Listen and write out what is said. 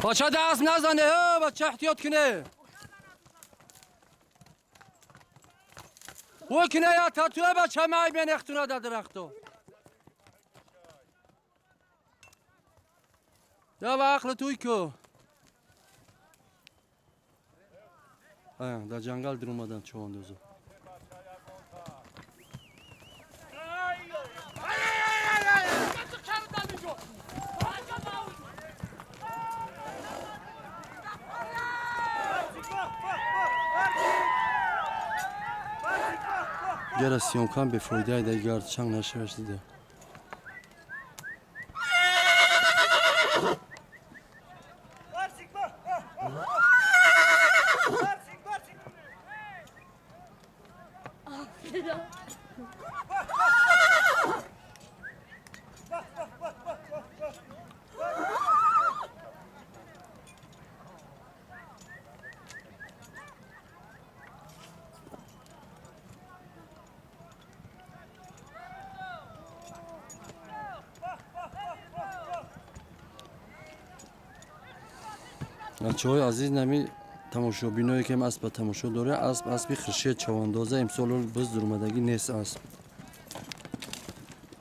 Бача даст назане, бача эҳтиёт куне. Ой куне я татуе бача май бенехтуна да дарахто. Я ва ақли туй ку. Дар ҷангал диромадан човандозо. Гера съёмкам бефоидаи дар гардчанг нашаваш дида. Бачаҳои азиз, нами тамошобиное ки аспа тамошо дора, асп аспи Хуршед чавандоза. Имсол биз дурмадагӣ нест асп.